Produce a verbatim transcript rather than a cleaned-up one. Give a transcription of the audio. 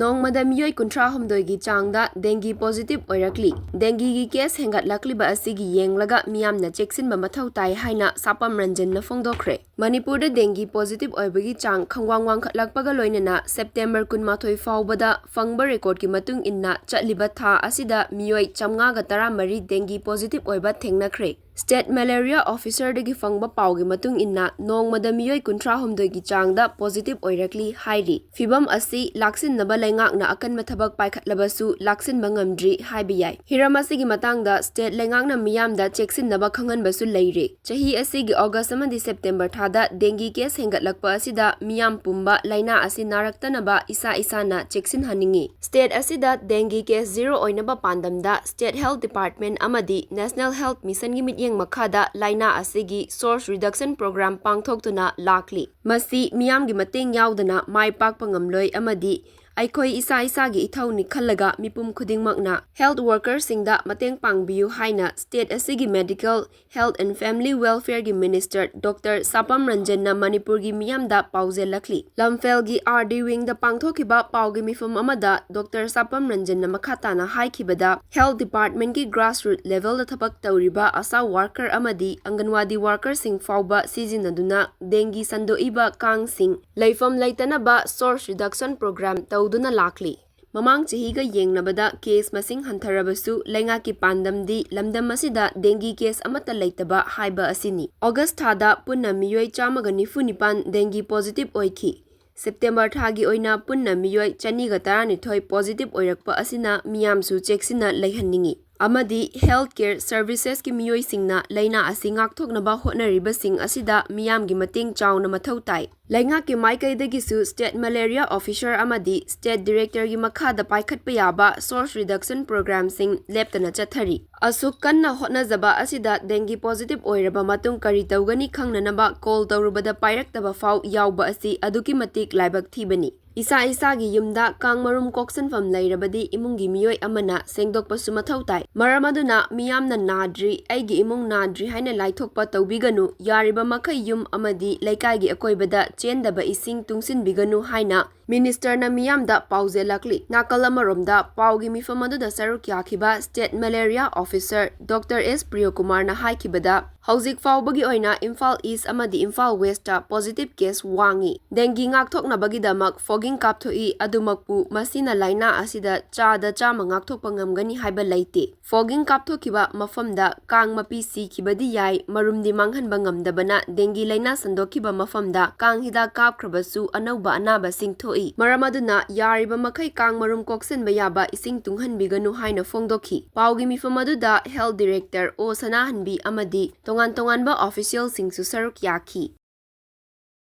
ꯅꯣꯡꯃꯗ ꯃꯤꯑꯣꯏ ꯀꯨꯟꯊ꯭ꯔꯥ ꯍꯨꯝꯗꯣꯏꯒꯤ ꯆꯥꯡꯗ ꯗꯦꯡꯒꯤ positive ꯑꯣꯏꯔꯛꯂꯤ꯫ ꯗꯦꯡꯒꯤꯒꯤ case ꯍꯦꯟꯒꯠꯂꯛꯂꯤꯕ ꯑꯁꯤꯒꯤ ꯌꯦꯡꯂꯒ ꯃꯤꯌꯥꯝꯅ ꯆꯦꯛꯁꯤꯟꯕ ꯃꯊꯧ ꯇꯥꯏ ꯍꯥꯏꯅ ꯁꯥꯄꯝ ꯔꯟꯖꯟꯅ ꯐꯣꯡꯗꯣꯛꯈ꯭ꯔꯦ꯫ ꯃꯅꯤꯄꯨꯔꯗ ꯗꯦꯡꯒꯤ positive ꯑꯣꯏꯕꯒꯤ ꯆꯥꯡ ꯈꯪꯋꯥꯡ ꯋꯥꯡꯈꯠꯂꯛꯄꯒ ꯂꯣꯏꯅꯅ September ꯀꯨꯟꯃꯥꯊꯣꯏ ꯐꯥꯎꯕꯗ ꯐꯪꯕ record ꯀꯤ ꯃꯇꯨꯡ ꯏꯟꯅ ꯆꯠꯂꯤꯕ ꯊꯥ ꯑꯁꯤꯗ ꯃꯤꯑꯣꯏ ꯆꯥꯝꯃꯉꯥꯒ ꯇꯔꯥꯃꯔꯤ ꯗꯦꯡꯒꯤ positive ꯑꯣꯏꯕ ꯊꯦꯡꯅꯈ꯭ꯔꯦ꯫ State malaria officer ꯗꯒꯤ ꯐꯪꯕ ꯄꯥꯎꯒꯤ ꯃꯇꯨꯡ ꯏꯟꯅ ꯅꯣꯡꯃꯗ ꯃꯤꯑꯣꯏ ꯀꯨꯟꯊ꯭ꯔꯥ ꯍꯨꯝꯗꯣꯏꯒꯤ ꯆꯥꯡꯗ positive ꯑꯣꯏꯔꯛꯂꯤ ꯍꯥꯏꯔꯤ꯫ ꯐꯤꯚꯝ ꯑꯁꯤ ꯂꯥꯛꯁꯤꯟꯅꯕ ꯂꯩꯉꯥꯛꯅ ꯑꯀꯟꯕ ꯊꯕꯛ ꯄꯥꯏꯈꯠꯂꯕꯁꯨ ꯂꯥꯛꯁꯤꯟꯕ ꯉꯝꯗ꯭ꯔꯤ ꯍꯥꯏꯕ ꯌꯥꯏ꯫ ꯍꯤꯔꯝ ꯑꯁꯤꯒꯤ ꯃꯇꯥꯡꯗ state ꯂꯩꯉꯥꯛꯅ ꯃꯤꯌꯥꯝꯗ ꯆꯦꯛꯁꯤꯟꯅꯕ ꯈꯪꯍꯟꯕꯁꯨ ꯂꯩꯔꯦ꯫ ꯆꯍꯤ ꯑꯁꯤꯒꯤ August ꯑꯃꯗꯤ September ꯊꯥꯗ ꯗꯦꯡꯒꯤ case ꯍꯦꯟꯒꯠꯂꯛꯄ ꯑꯁꯤꯗ ꯃꯤꯌꯥꯝ ꯄꯨꯝꯕ ꯂꯥꯏꯅꯥ ꯑꯁꯤ ꯅꯥꯔꯛꯇꯅꯕ ꯏꯁꯥ ꯏꯁꯥꯅ ꯆꯦꯛꯁꯤꯟꯍꯟꯅꯤꯡꯏ꯫ State ꯑꯁꯤꯗ ꯗꯦꯡꯒꯤ case zero ꯑꯣꯏꯅꯕ ꯄꯥꯟꯗꯝꯗ state health department ꯑꯃꯗꯤ National Health Mission ꯒꯤ ꯃꯤꯠꯌꯦꯡ ꯃꯈꯥꯗ ꯂꯥꯏꯅꯥ ꯑꯁꯤꯒꯤ source reduction program ꯄꯥꯡꯊꯣꯛꯇꯨꯅ ꯂꯥꯛꯂꯤ꯫ ꯃꯁꯤ ꯃꯤꯌꯥꯝꯒꯤ ꯃꯇꯦꯡ ꯌꯥꯎꯗꯅ ꯃꯥꯏ ꯄꯥꯛꯄ ꯉꯝꯂꯣꯏ ꯑꯃꯗꯤ ꯑꯩꯈꯣꯏ ꯏꯁꯥ ꯏꯁꯥꯒꯤ ꯏꯊꯧꯅꯤ ꯈꯜꯂꯒ ꯃꯤꯄꯨꯝ ꯈꯨꯗꯤꯡꯃꯛꯅ health worker ꯁꯤꯡꯗ ꯃꯇꯦꯡ ꯄꯥꯡꯕꯤꯌꯨ ꯍꯥꯏꯅ state ꯑꯁꯤꯒꯤ Medical, Health and Family Welfare ꯒꯤ Minister Doctor ꯁꯥꯄꯝ ꯔꯟꯖꯟꯅ ꯃꯅꯤꯄꯨꯔꯒꯤ ꯃꯤꯌꯥꯝꯗ ꯄꯥꯎꯖꯦꯜꯂꯛꯂꯤ꯫ ꯂꯝꯐꯦꯜꯒꯤ R D wing ꯗ ꯄꯥꯡꯊꯣꯛꯈꯤꯕ ꯄꯥꯎꯒꯤ ꯃꯤꯐꯝ ꯑꯃꯗ Doctor ꯁꯥꯄꯝ ꯔꯟꯖꯟꯅ ꯃꯈꯥ ꯇꯥꯅ ꯍꯥꯏꯈꯤꯕꯗ, health department ꯀꯤ grassroot level ꯗ ꯊꯕꯛ ꯇꯧꯔꯤꯕ ASHA worker ꯑꯃꯗꯤ ꯑꯪꯒꯟꯋꯥꯗꯤ worker ꯁꯤꯡ ꯐꯥꯎꯕ ꯁꯤꯖꯤꯟꯅꯗꯨꯅ ꯗꯦꯡꯒꯤ ꯁꯟꯗꯣꯛꯏꯕ ꯀꯥꯡꯁꯤꯡ ꯂꯩꯐꯝ ꯂꯩꯇꯅꯕ source reduction program ꯇꯧꯗꯨꯅ ꯂꯥꯛꯂꯤ꯫ ꯃꯃꯥꯡ ꯆꯍꯤꯒ ꯌꯦꯡꯅꯕꯗ case ꯃꯁꯤꯡ ꯍꯟꯊꯔꯕꯁꯨ ꯂꯩꯉꯥꯛꯀꯤ ꯄꯥꯟꯗꯝꯗꯤ ꯂꯝꯗꯝ ꯑꯁꯤꯗ ꯗꯦꯡꯒꯤ case ꯑꯃꯠꯇ ꯂꯩꯇꯕ ꯍꯥꯏꯕ ꯑꯁꯤꯅꯤ꯫ August ꯊꯥꯗ ꯄꯨꯟꯅ ꯃꯤꯑꯣꯏ ꯆꯥꯝꯃꯒ ꯅꯤꯐꯨ ꯅꯤꯄꯥꯟ ꯗꯦꯡꯒꯤ positive ꯑꯣꯏꯈꯤ꯫ September ꯊꯥꯒꯤ ꯑꯣꯏꯅ ꯄꯨꯟꯅ ꯃꯤꯑꯣꯏ ꯆꯅꯤꯒ ꯇꯔꯥꯅꯤꯊꯣꯏ positive ꯑꯣꯏꯔꯛꯄ ꯑꯁꯤꯅ ꯃꯤꯌꯥꯝꯁꯨ ꯆꯦꯛꯁꯤꯟꯅ ꯂꯩꯍꯟꯅꯤꯡꯏ ꯑꯃꯗꯤ health care services ꯀꯤ ꯃꯤꯑꯣꯏꯁꯤꯡꯅ ꯂꯩꯅꯥ ꯑꯁꯤ ꯉꯥꯛꯊꯣꯛꯅꯕ ꯍꯣꯠꯅꯔꯤꯕꯁꯤꯡ ꯑꯁꯤꯗ ꯃꯤꯌꯥꯝꯒꯤ ꯃꯇꯦꯡ ꯆꯥꯎꯅ ꯃꯊꯧ ꯇꯥꯏ꯫ ꯂꯩꯉꯥꯛꯀꯤ ꯃꯥꯏꯀꯩꯗꯒꯤꯁꯨ state malaria officer ꯑꯃꯗꯤ state director ꯒꯤ ꯃꯈꯥꯗ ꯄꯥꯏꯈꯠꯄ ꯌꯥꯕ source reduction program ꯁꯤꯡ ꯂꯦꯞꯇꯅ ꯆꯠꯊꯔꯤ꯫ ꯑꯁꯨꯛ ꯀꯟꯅ ꯍꯣꯠꯅꯖꯕ ꯑꯁꯤꯗ ꯗꯦꯡꯒꯤ positive ꯑꯣꯏꯔꯕ ꯃꯇꯨꯡ ꯀꯔꯤ ꯇꯧꯒꯅꯤ ꯈꯪꯅꯅꯕ call ꯇꯧꯔꯨꯕꯗ ꯄꯥꯏꯔꯛꯇꯕ ꯐꯥꯎ ꯌꯥꯎꯕ ꯑꯁꯤ ꯑꯗꯨꯛꯀꯤ ꯃꯇꯤꯛ ꯂꯥꯏꯕꯛ ꯊꯤꯕꯅꯤ꯫ ꯏꯁꯥ ꯏꯁꯥꯒꯤ ꯌꯨꯝꯗ ꯀꯥꯡ ꯃꯔꯨꯝ ꯀꯣꯛꯁꯟꯐꯝ ꯂꯩꯔꯕꯗꯤ ꯏꯃꯨꯡꯒꯤ ꯃꯤꯑꯣꯏ ꯑꯃꯅ ꯁꯦꯡꯗꯣꯛꯄꯁꯨ ꯃꯊꯧ ꯇꯥꯏ꯫ ꯃꯔꯝ ꯑꯗꯨꯅ ꯃꯤꯌꯥꯝꯅ "ꯅꯥꯗ꯭ꯔꯤ, ꯑꯩꯒꯤ ꯏꯃꯨꯡ ꯅꯥꯗ꯭ꯔꯤ" ꯍꯥꯏꯅ ꯂꯥꯏꯊꯣꯛꯄ ꯇꯧꯕꯤꯒꯅꯨ, ꯌꯥꯔꯤꯕ ꯃꯈꯩ ꯌꯨꯝ ꯑꯃꯗꯤ ꯂꯩꯀꯥꯏꯒꯤ ꯑꯀꯣꯏꯕꯗ ꯆꯦꯟꯗꯕ ꯏꯁꯤꯡ ꯇꯨꯡꯁꯤꯟꯕꯤꯒꯅꯨ ꯍꯥꯏꯅ ꯃꯤꯅꯤꯁꯇꯔꯅ ꯃꯤꯌꯥꯝꯗ ꯄꯥꯎꯖꯦꯜꯂꯛꯂꯤ꯫ ꯅꯥꯀꯜ ꯑꯃꯔꯣꯝꯗ, ꯄꯥꯎꯒꯤ ꯃꯤꯐꯝ ꯑꯗꯨꯗ ꯁꯔꯨꯛ ꯌꯥꯈꯤꯕ ꯁ꯭ꯇꯦꯠ ꯃꯦꯂꯦꯔꯤꯌꯥ ꯑꯣꯐꯤꯁꯔ ꯗꯣꯛꯇꯔ ꯑꯦꯁ ꯄ꯭ꯔꯤꯌꯣꯀꯨꯃꯥꯔꯅ ꯍꯥꯏꯈꯤꯕꯗ, ꯍꯧꯖꯤꯛ ꯐꯥꯎꯕꯒꯤ ꯑꯣꯏꯅ ꯏꯝꯐꯥꯜ ꯏꯁ ꯑꯃꯗꯤ ꯏꯝꯐꯥꯜ ꯋꯦꯁꯇ ꯄꯣꯖꯤꯇꯤꯚ ꯀꯦꯁ ꯋꯥꯡꯉꯤ꯫ ꯗꯦꯡꯒꯤ ꯉꯥꯛꯊꯣꯛꯅꯕꯒꯤꯗꯃꯛ ꯐꯣꯒꯤꯡ ꯀꯥꯞꯊꯣꯛꯏ, ꯑꯗꯨꯃꯛꯄꯨ ꯃꯁꯤꯅ ꯂꯥꯏꯅꯥ ꯑꯁꯤꯗ ꯆꯥꯗ ꯆꯥꯝꯃ ꯉꯥꯛꯊꯣꯛꯄ ꯉꯝꯒꯅꯤ ꯍꯥꯏꯕ ꯂꯩꯇꯦ꯫ ꯐꯣꯒꯤꯡ ꯀꯥꯞꯊꯣꯛꯈꯤꯕ ꯃꯐꯝꯗ ꯀꯥꯡ ꯃꯄꯤ ꯁꯤꯈꯤꯕꯗꯤ ꯌꯥꯏ, ꯃꯔꯨꯝꯗꯤ ꯃꯥꯡꯍꯟꯕ ꯉꯝꯗꯕꯅ ꯗꯦꯡꯒꯤ ꯂꯥꯏꯅꯥ ꯁꯟꯗꯣꯛꯈꯤꯕ ꯃꯐꯝꯗ ꯀꯥꯡ ꯍꯤꯗꯥꯛ ꯀꯥꯞꯈ꯭ꯔꯕꯁꯨ ꯑꯅꯧꯕ ꯑꯅꯥꯕꯁꯤꯡ ꯊꯣꯛꯏ꯫ ꯃꯔꯝ ꯑꯗꯨꯅ ꯌꯥꯔꯤꯕ ꯃꯈꯩ ꯀꯥꯡ ꯃꯔꯨꯝ ꯀꯣꯛꯁꯤꯟꯕ ꯌꯥꯕ ꯏꯁꯤꯡ ꯇꯨꯡꯍꯟꯕꯤꯒꯅꯨ ꯍꯥꯏꯅ ꯐꯣꯡꯗꯣꯛꯈꯤ꯫ ꯄꯥꯎꯒꯤ ꯃꯤꯐꯝ ꯑꯗꯨꯗ ꯍꯦꯜꯊ ꯗꯤꯔꯦꯛꯇꯔ ꯑꯣ ꯁꯅꯥꯍꯟꯕꯤ ꯑꯃꯗꯤ ꯇꯣꯉꯥꯟ ꯇꯣꯉꯥꯟꯕ ꯑꯣꯐꯤꯁꯤꯌꯦꯜꯁꯤꯡꯁꯨ ꯁꯔꯨꯛ ꯌꯥꯈꯤ꯫